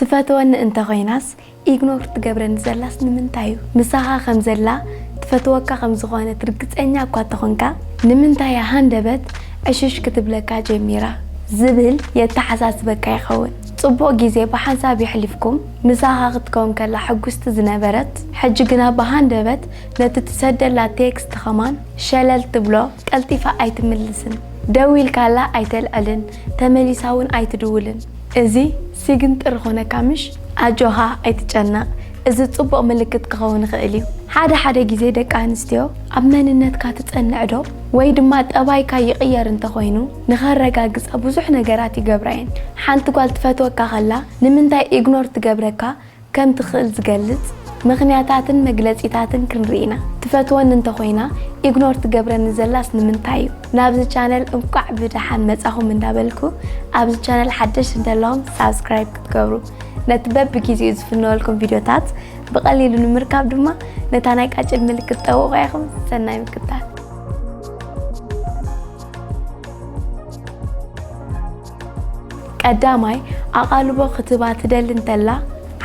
ትፈትወኒ እንተኾይናስ ኢግኖር ትገብረኒ ዘላስ ንምንታይ እዩ? ምሳኻ ከም ዘላ ትፈትወካ ከም ዝኾነት ርግጸኛ እኳ ተኾንካ፣ ንምንታይ እያ ሃንደበት ዕሽሽ ክትብለካ ጀሚራ? ዝብል የተሓሳስበካ ይኸውን። ጽቡቕ ግዜ ብሓንሳብ የሕሊፍኩም፣ ምሳኻ ክትከውን ከላ ሕጉስቲ ዝነበረት፣ ሕጂ ግና ብሃንደበት ነቲ ትሰደላ ቴክስት ኸማን ሸለል ትብሎ፣ ቀልጢፋ ኣይትምልስን። ደዊልካላ ኣይተልዕልን፣ ተመሊሳ እውን ኣይትድውልን። እዚ ሲግንጥር ኾነካ ምሽ? ኣጆኻ ኣይትጨነቕ፣ እዚ ጽቡቕ ምልክት ክኸውን ይኽእል እዩ። ሓደ ሓደ ግዜ ደቂ ኣንስትዮ ኣብ መንነትካ ትጸንዕ ዶ? ወይ ድማ ጠባይካ ይቕየር እንተኾይኑ ንኸረጋግጻ ብዙሕ ነገራት ይገብራ እየን። ሓንቲ ጓል ትፈትወካ ኸላ ንምንታይ ኢግኖር ትገብረካ ከም ትኽእል ዝገልጽ ምኽንያታትን መግለጺታትን ክንርኢ ኢና። ትፈትወኒ እንተኾይና ኢግኖር ትገብረኒ ዘላስ ንምንታይ እዩ? ናብዚ ቻነል እንቋዕ ብደሓን መጻኹም እንዳበልኩ ኣብዚ ቻነል ሓደሽ እንተለኹም ሳብስክራይብ ክትገብሩ ነቲ በብግዜኡ ዝፍነወልኩም ቪድዮታት ብቐሊሉ ንምርካብ ድማ ነታ ናይ ቃጭል ምልክት ጠውቑ ኢኹም። ሰናይ ምክትታል። ቀዳማይ፣ ኣቓልቦ ክትህባ ትደሊ እንተላ፣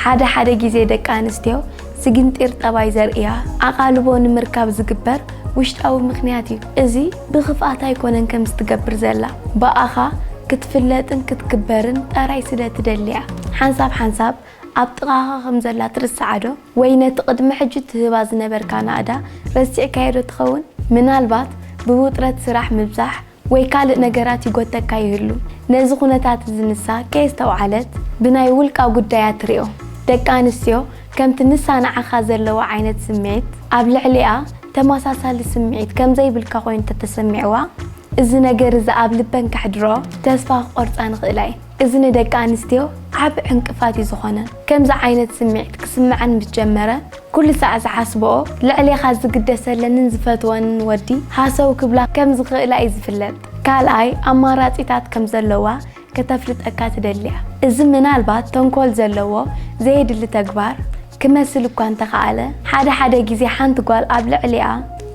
ሓደ ሓደ ግዜ ደቂ ኣንስትዮ ስግንጢር ጠባይ ዘርእያ፣ ኣቓልቦ ንምርካብ ዝግበር ውሽጣዊ ምኽንያት እዩ። እዚ ብኽፍኣት ኣይኮነን ከምዚ ትገብር ዘላ፣ ብኣኻ ክትፍለጥን ክትክበርን ጥራይ ስለ ትደሊ እያ። ሓንሳብ ሓንሳብ ኣብ ጥቓኻ ከም ዘላ ትርስዓ ዶ? ወይ ነቲ ቅድሚ ሕጂ ትህባ ዝነበርካ ናእዳ ረሲዕካዮ ዶ ትኸውን? ምናልባት ብውጥረት ስራሕ ምብዛሕ ወይ ካልእ ነገራት ይጎተካ ይህሉ። ነዚ ኩነታት እዚ ንሳ ከየስተውዓለት ብናይ ውልቃ ጉዳያ ትሪኦ። ደቂ ኣንስትዮ ከምቲ ንሳ ንዓኻ ዘለዋ ዓይነት ስምዒት ኣብ ልዕሊኣ ተመሳሳሊ ስምዒት ከም ዘይብልካ ኮይኑ ተተሰሚዕዋ፣ እዚ ነገር እዚ ኣብ ልበን ከሕድሮ ተስፋ ክቆርጻ ንኽእላ እየን። እዚ ንደቂ ኣንስትዮ ዓቢ ዕንቅፋት እዩ ዝኾነን። ከምዚ ዓይነት ስምዒት ክስምዐን ምስ ጀመረ፣ ኩሉ ሳዕ ዝሓስብኦ ልዕሌኻ ዝግደሰለንን ዝፈትወንን ወዲ ሃሰው ክብላ ከም ዝኽእላ እዩ ዝፍለጥ። ካልኣይ ኣማራጺታት ከም ዘለዋ ከተፍልጠካ ትደሊ እያ። እዚ ምናልባት ተንኮል ዘለዎ ዘየድሊ ተግባር ክመስል እኳ እንተኸኣለ፣ ሓደ ሓደ ግዜ ሓንቲ ጓል ኣብ ልዕሊኣ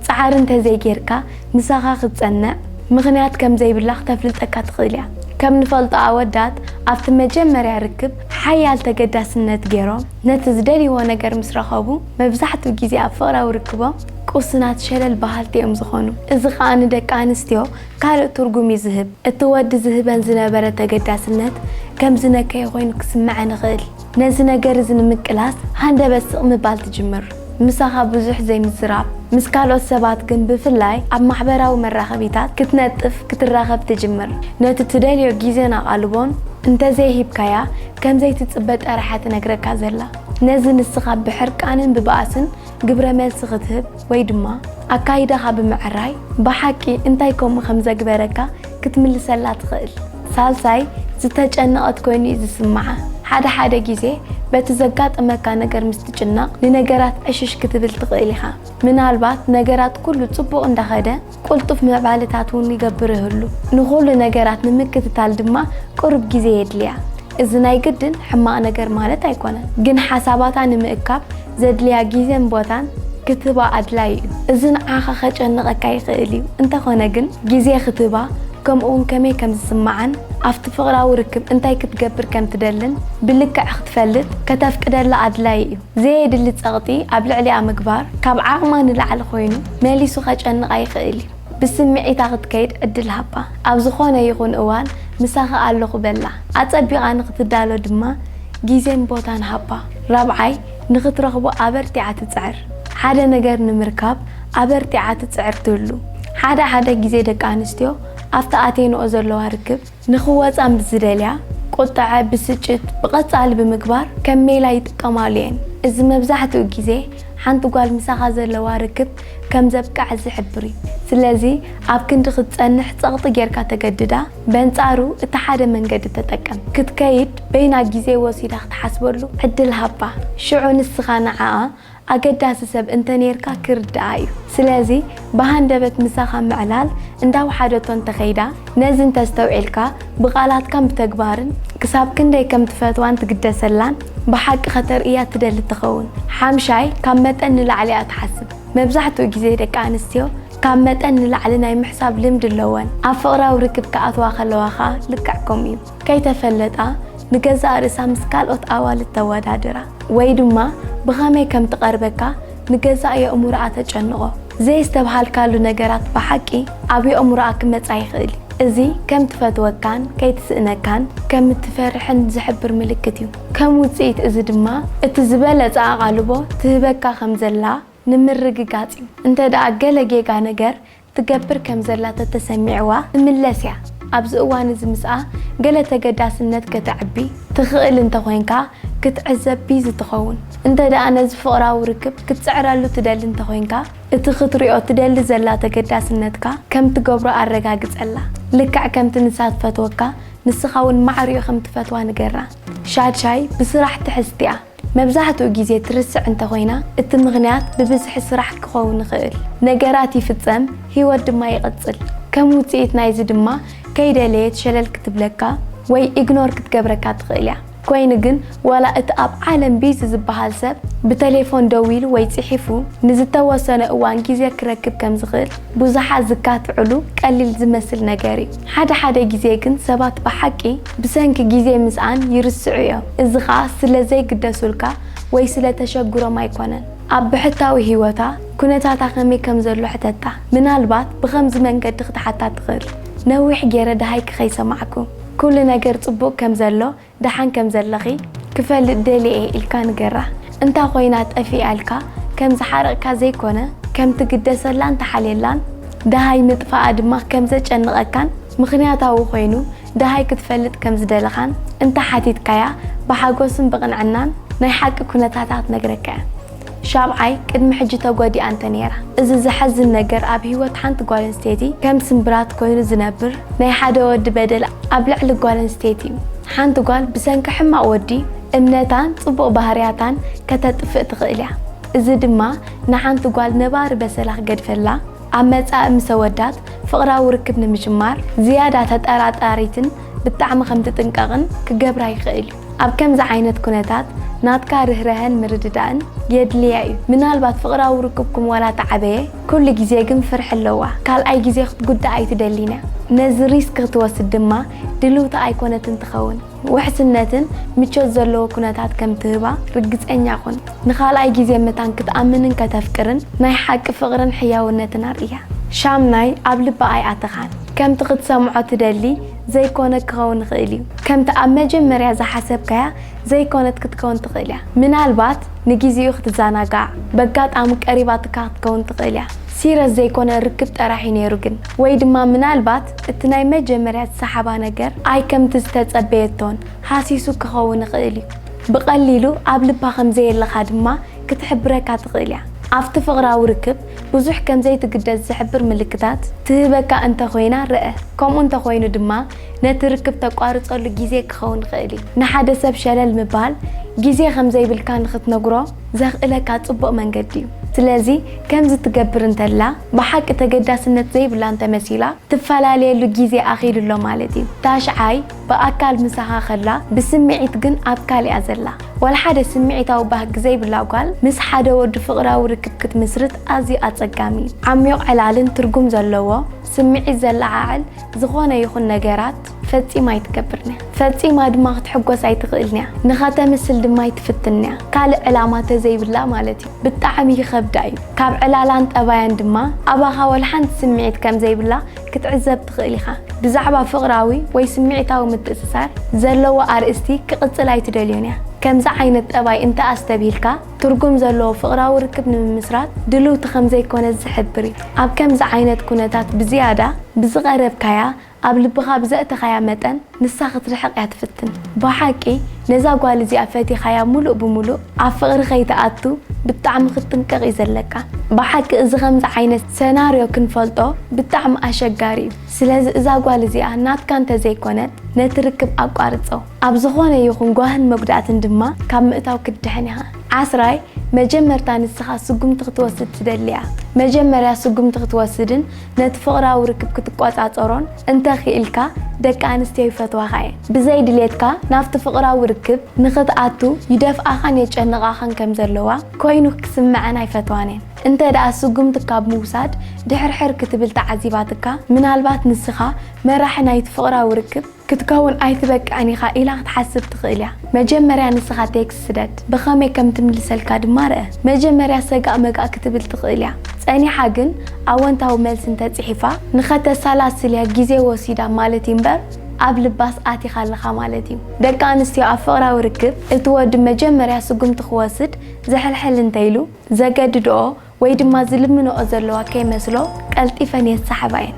ጻዕሪ እንተዘይጌርካ ምሳኻ ክትጸንዕ ምኽንያት ከም ዘይብላ ክተፍልጠካ ትኽእል እያ። ከም ንፈልጦ ኣወዳት ኣብቲ መጀመርያ ርክብ ሓያል ተገዳስነት ገይሮም ነቲ ዝደልይዎ ነገር ምስ ረኸቡ፣ መብዛሕትኡ ግዜ ኣብ ፍቕራዊ ርክቦም ቅሱናት ሸለል በሃልቲ እዮም ዝኾኑ። እዚ ኸኣ ንደቂ ኣንስትዮ ካልእ ትርጉም እዩ ዝህብ። እቲ ወዲ ዝህበን ዝነበረ ተገዳስነት ከም ዝነከየ ኮይኑ ክስምዐን ይኽእል። ነዚ ነገር እዚ ንምቅላስ ሃንደበት ስቕ ምባል ትጅምር። ምሳኻ ብዙሕ ዘይምዝራብ፣ ምስ ካልኦት ሰባት ግን ብፍላይ ኣብ ማሕበራዊ መራኸቢታት ክትነጥፍ ክትራኸብ ትጅምር። ነቲ ትደልዮ ግዜን ኣቓልቦን እንተዘይሂብካያ ከም ዘይትጽበ ጠራሓ ትነግረካ ዘላ። ነዚ ንስኻ ብሕርቃንን ብባእስን ግብረ መልሲ ክትህብ ወይ ድማ ኣካይዳኻ ብምዕራይ ብሓቂ እንታይ ከምኡ ከም ዘግበረካ ክትምልሰላ ትኽእል። ሳልሳይ፣ ዝተጨነቐት ኮይኑ እዩ ዝስምዓ። ሓደ ሓደ ግዜ በቲ ዘጋጠመካ ነገር ምስ ትጭነቕ ንነገራት ዕሽሽ ክትብል ትኽእል ኢኻ። ምናልባት ነገራት ኩሉ ጽቡቕ እንዳኸደ ቅልጡፍ ምዕባለታት እውን ይገብር ይህሉ። ንኹሉ ነገራት ንምክትታል ድማ ቁሩብ ግዜ የድልያ። እዚ ናይ ግድን ሕማቕ ነገር ማለት ኣይኮነን፣ ግን ሓሳባታ ንምእካብ ዘድልያ ግዜን ቦታን ክትህባ ኣድላዪ እዩ። እዚ ንዓኻ ከጨንቐካ ይኽእል እዩ፣ እንተኾነ ግን ግዜ ክትህባ ከምኡውን ከመይ ከም ዝስምዓን ኣብቲ ፍቕራዊ ርክብ እንታይ ክትገብር ከም ትደልን ብልክዕ ክትፈልጥ ከተፍቅደላ ኣድላዪ እዩ። ዘየድሊ ጸቕጢ ኣብ ልዕሊኣ ምግባር ካብ ዓቕማ ንላዕሊ ኮይኑ መሊሱ ከጨንቓ ይኽእል እዩ። ብስምዒታ ክትከይድ ዕድል ሃባ። ኣብ ዝኾነ ይኹን እዋን ምሳኺ ኣለኹ በላ። ኣጸቢቓ ንኽትዳሎ ድማ ግዜን ቦታን ሃባ። ራብዓይ፣ ንኽትረኽቦ ኣበርቲዓ ትጽዕር። ሓደ ነገር ንምርካብ ኣበርቲዓ ትጽዕር ትህሉ። ሓደ ሓደ ግዜ ደቂ ኣንስትዮ ኣብቲ ኣትየንኦ ዘለዋ ርክብ ንኽወጻ ምስ ዝደልያ፣ ቁጥዐ፣ ብስጭት ብቐጻሊ ብምግባር ከም ሜላ ይጥቀማሉ እየን። እዚ መብዛሕትኡ ግዜ ሓንቲ ጓል ምሳኻ ዘለዋ ርክብ ከም ዘብቅዕ ዝሕብር እዩ። ስለዚ ኣብ ክንዲ ክትጸንሕ ጸቕጢ ጌርካ ተገድዳ፣ በንጻሩ እቲ ሓደ መንገዲ ተጠቀም። ክትከይድ በይና ግዜ ወሲዳ ክትሓስበሉ ዕድል ሃባ። ሽዑ ንስኻ ንዓኣ ኣገዳሲ ሰብ እንተ ኔርካ ክርድኣ እዩ። ስለዚ ብሃንደበት ምሳኻ ምዕላል እንዳውሓደቶ እንተኸይዳ፣ ነዚ እንተስተውዒልካ ብቓላትካን ብተግባርን ክሳብ ክንደይ ከም ትፈትዋን ትግደሰላን ብሓቂ ከተርእያ ትደሊ ትኸውን። ሓምሻይ፣ ካብ መጠን ንላዕሊ እያ ትሓስብ። መብዛሕትኡ ግዜ ደቂ ኣንስትዮ ካብ መጠን ንላዕሊ ናይ ምሕሳብ ልምዲ ኣለወን። ኣብ ፍቕራዊ ርክብ ክኣትዋ ከለዋ ኸኣ ልክዕ ከምኡ እዩ። ከይተፈለጣ ንገዛእ ርእሳ ምስ ካልኦት ኣዋልድ ተወዳድራ፣ ወይ ድማ ብኸመይ ከም ትቐርበካ ንገዛእ የእምሮኣ ተጨንቖ። ዘየስተብሃልካሉ ነገራት ብሓቂ ኣብ የእምሮኣ ክመጻ ይኽእል እዩ። እዚ ከም ትፈትወካን ከይትስእነካን ከም እትፈርሕን ዝሕብር ምልክት እዩ። ከም ውጽኢት እዚ ድማ እቲ ዝበለጸ ኣቓልቦ ትህበካ ከም ዘላ ንምርግጋጽ እዩ። እንተ ደኣ ገለ ጌጋ ነገር ትገብር ከም ዘላ ተተሰሚዕዋ ትምለስ እያ። ኣብዚ እዋን እዚ ምስኣ ገለ ተገዳስነት ከተዕቢ ትኽእል እንተኾይንካ ክትዕዘብ ቢዚ ትኸውን። እንተ ደኣ ነዚ ፍቕራዊ ርክብ ክትጽዕረሉ ትደሊ እንተኾይንካ እቲ ክትሪኦ ትደሊ ዘላ ተገዳስነትካ ከም ትገብሮ ኣረጋግጸላ። ልክዕ ከምቲ ንሳ ትፈትወካ ንስኻ እውን ማዕሪኡ ከም ትፈትዋ ንገራ። ሻድሻይ ብስራሕ ትሕዝት እያ። መብዛሕትኡ ግዜ ትርስዕ እንተኾይና እቲ ምኽንያት ብብዝሒ ስራሕ ክኸውን ይኽእል። ነገራት ይፍጸም፣ ህይወት ድማ ይቕጽል። ከም ውጽኢት ናይዚ ድማ ከይደለየት ሸለል ክትብለካ ወይ ኢግኖር ክትገብረካ ትኽእል እያ። ኮይኑ ግን ዋላ እቲ ኣብ ዓለም ቢዚ ዝበሃል ሰብ ብተሌፎን ደዊሉ ወይ ጽሒፉ ንዝተወሰነ እዋን ግዜ ክረክብ ከም ዝኽእል ብዙሓት ዝካትዕሉ ቀሊል ዝመስል ነገር እዩ። ሓደ ሓደ ግዜ ግን ሰባት ብሓቂ ብሰንኪ ግዜ ምስኣን ይርስዑ እዮም። እዚ ኸኣ ስለ ዘይግደሱልካ ወይ ስለ ተሸግሮም ኣይኮነን። ኣብ ብሕታዊ ህይወታ ኩነታታ ከመይ ከም ዘሎ ሕተታ። ምናልባት ብኸምዚ መንገዲ ክትሓታ ትኽእል። ነዊሕ ገይረ ደሃይኪ ከይሰማዕኩ፣ ኩሉ ነገር ጽቡቕ ከም ዘሎ ደሓን ከም ዘለኺ ክፈልጥ ደልየ እየ ኢልካ ንገራ። እንታ ኮይና ጠፊኣ ኢልካ ከም ዝሓረቕካ ዘይኮነ፣ ከም ትግደሰላን ተሓልየላን፣ ደሃይ ምጥፋኣ ድማ ከም ዘጨንቐካን ምኽንያታዊ ኮይኑ ደሃይ ክትፈልጥ ከም ዝደለኻን እንተ ሓቲትካያ፣ ብሓጎስን ብቕንዕናን ናይ ሓቂ ኩነታታ ክትነግረካ እያ። ሻብዓይ፣ ቅድሚ ሕጂ ተጎዲኣ እንተ ነይራ። እዚ ዘሐዝን ነገር ኣብ ህይወት ሓንቲ ጓል ኣንስተይቲ ከም ስምብራት ኮይኑ ዝነብር ናይ ሓደ ወዲ በደል ኣብ ልዕሊ ጓል ኣንስተይቲ እዩ። ሓንቲ ጓል ብሰንኪ ሕማቕ ወዲ እምነታን ጽቡቕ ባህርያታን ከተጥፍእ ትኽእል እያ። እዚ ድማ ንሓንቲ ጓል ነባሪ በሰላ ክገድፈላ፣ ኣብ መጻኢ ምስ ኣወዳት ፍቕራዊ ርክብ ንምጅማር ዝያዳ ተጠራጣሪትን ብጣዕሚ ከም ትጥንቀቕን ክገብራ ይኽእል እዩ። ኣብ ከምዚ ዓይነት ኩነታት ናትካ ርህራሀን ምርድዳእን የድልያ እዩ። ምናልባት ፍቕራዊ ርክብኩም ዋላ ተዓበየ፣ ኩሉ ግዜ ግን ፍርሒ ኣለዋ። ካልኣይ ግዜ ክትጉዳእ ኣይትደልን እያ። ነዚ ሪስክ ክትወስድ ድማ ድልውቲ ኣይኮነትን ትኸውን። ውሕስነትን ምቾት ዘለዎ ኩነታት ከም ትህባ ርግጸኛ ኩን። ንኻልኣይ ግዜ መታን ክትኣምንን ከተፍቅርን ናይ ሓቂ ፍቕርን ሕያውነትን ኣርእያ። ሻምናይ፣ ኣብ ልባ ኣይኣተኻን። ከምቲ ክትሰምዖ ትደሊ ዘይኮነ ክኸውን ይኽእል እዩ። ከምቲ ኣብ መጀመርያ ዝሓሰብካያ ዘይኮነት ክትከውን ትኽእል እያ። ምናልባት ንግዜኡ ክትዘናጋዕ፣ በጋጣሚ ቀሪባትካ ክትከውን ትኽእል እያ። ሲረስ ዘይኮነ ርክብ ጥራሕ እዩ ነይሩ ግን። ወይ ድማ ምናልባት እቲ ናይ መጀመርያ ዝሰሓባ ነገር ኣይ ከምቲ ዝተጸበየቶን ሃሲሱ ክኸውን ይኽእል እዩ። ብቐሊሉ ኣብ ልባ ከም ዘየለኻ ድማ ክትሕብረካ ትኽእል እያ። ኣብቲ ፍቕራዊ ርክብ ብዙሕ ከም ዘይትግደስ ዝሕብር ምልክታት ትህበካ እንተኾይና ርአ። ከምኡ እንተኾይኑ ድማ ነቲ ርክብ ተቋርጸሉ ግዜ ክኸውን ይኽእል እዩ። ንሓደ ሰብ ሸለል ምባል ግዜ ከም ዘይብልካ ንኽትነግሮ ዘኽእለካ ጽቡቕ መንገዲ እዩ። ስለዚ ከምዚ ትገብር እንተላ ብሓቂ ተገዳስነት ዘይብላ እንተመሲላ ትፈላለየሉ ግዜ ኣኺሉ ኣሎ ማለት እዩ። ታሽዓይ፣ ብኣካል ምሳኻ ከላ ብስምዒት ግን ኣብ ካልእ እያ ዘላ። ዋላ ሓደ ስምዒታዊ ባህጊ ዘይብላ ጓል ምስ ሓደ ወዲ ፍቕራዊ ርክብ ክትምስርት ኣዝዩ ኣጸጋሚ እዩ። ዓሚቕ ዕላልን ትርጉም ዘለዎ ስምዒት ዘለዓዕል ዝኾነ ይኹን ነገራት ፈጺማ ኣይትገብርን እያ። ፈጺማ ድማ ክትሕጎስ ኣይትኽእልን እያ። ንኸተምስል ድማ ኣይትፍትንን እያ። ካልእ ዕላማ ተዘይብላ ማለት እዩ። ብጣዕሚ ይኸብዳ እዩ። ካብ ዕላላን ጠባያን ድማ ኣባኻ ወላ ሓንቲ ስምዒት ከም ዘይብላ ክትዕዘብ ትኽእል ኢኻ። ብዛዕባ ፍቕራዊ ወይ ስምዒታዊ ምትእስሳር ዘለዎ ኣርእስቲ ክቕጽል ኣይትደልዮን እያ። ከምዚ ዓይነት ጠባይ እንተ ኣስተብሂልካ፣ ትርጉም ዘለዎ ፍቕራዊ ርክብ ንምምስራት ድልውቲ ከም ዘይኮነት ዝሕብር እዩ። ኣብ ከምዚ ዓይነት ኩነታት ብዝያዳ ብዝቐረብካያ፣ ኣብ ልብኻ ብዘእተኻያ መጠን ንሳ ክትርሕቕ እያ ትፍትን። ብሓቂ ነዛ ጓል እዚኣ ፈቲኻያ ምሉእ ብምሉእ ኣብ ፍቕሪ ከይትኣቱ ብጣዕሚ ክትጥንቀቕ እዩ ዘለካ። ብሓቂ እዚ ከምዚ ዓይነት ሰናርዮ ክንፈልጦ ብጣዕሚ ኣሸጋሪ እዩ። ስለዚ እዛ ጓል እዚኣ ናትካ እንተዘይኮነት ነቲ ርክብ ኣቋርጾ። ኣብ ዝኾነ ይኹን ጓህን መጉዳእትን ድማ ካብ ምእታው ክትድሕን ኢኻ። ዓስራይ፣ መጀመርታ ንስኻ ስጉምቲ ክትወስድ ትደሊ እያ። መጀመርያ ስጉምቲ ክትወስድን ነቲ ፍቕራዊ ርክብ ክትቆጻጸሮን እንተ ኽኢልካ፣ ደቂ ኣንስትዮ ይፈትዋኻ እየን። ብዘይ ድሌትካ ናብቲ ፍቕራዊ ርክብ ንኽትኣቱ ይደፍኣኻን የጨንቓኻን ከም ዘለዋ ኮይኑ ክስምዐን ኣይፈትዋን እየን። እንተ ደኣ ስጉምቲ ካብ ምውሳድ ድሕርሕር ክትብል ተዓዚባትካ፣ ምናልባት ንስኻ መራሒ ናይቲ ፍቕራዊ ርክብ ክትከውን ኣይትበቅዕን ኢኻ ኢላ ክትሓስብ ትኽእል እያ። መጀመርያ ንስኻ ቴክስት ስደድ፣ ብኸመይ ከም ትምልሰልካ ድማ ርአ። መጀመርያ ሰጋእ መጋእ ክትብል ትኽእል እያ። ጸኒሓ ግን ኣወንታዊ መልሲ እንተጽሒፋ ንኸተሰላስል እያ ግዜ ወሲዳ ማለት እዩ እምበር ኣብ ልባስ ኣቲኻ ኣለኻ ማለት እዩ። ደቂ ኣንስትዮ ኣብ ፍቕራዊ ርክብ እቲ ወዲ መጀመርያ ስጉምቲ ክወስድ ዝሕልሕል እንተኢሉ ዘገድድኦ ወይ ድማ ዝልምንኦ ዘለዋ ከይመስሎ ቀልጢፈን የሰሓባ እየን።